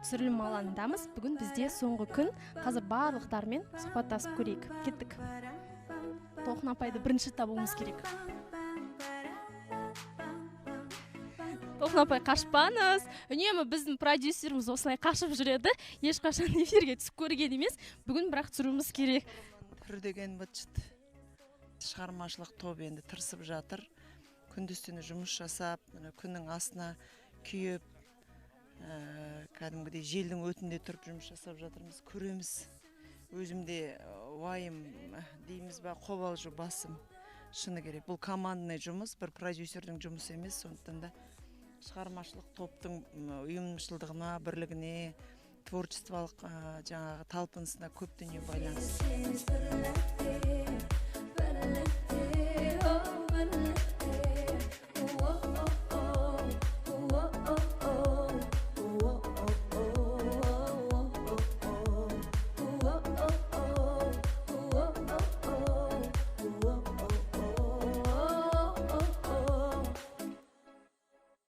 Түсірілім алаңындамыз. Бүгін бізде соңғы күн. Қазір барлықтарымен сұхбаттасып көрейік. Кеттік. Толқын апайды бірінші табуымыз керек. Толқын апай, қашпаңыз. Үнемі біздің продюсеріміз осылай қашып жүреді. Ешқашан эфирге түсіп көрген емес. Бүгін бірақ түсіруіміз керек. Түр деген быт-шыт. Шығармашылық топ енді тырысып жатыр. Күндіз түні жұмыс жасап, мына күннің астына күйіп, кәдімгідей желдің өтінде тұрып жұмыс жасап жатырмыз. Көреміз. Өзімде уайым дейміз ба, қобалжу басым. Шыны керек. Бұл командный жұмыс, бір продюсердің жұмысы емес, сондықтан да шығармашылық топтың ұйымшылдығына, бірлігіне, творчестволық, жаңағы талпынысына көп дүние байланысты.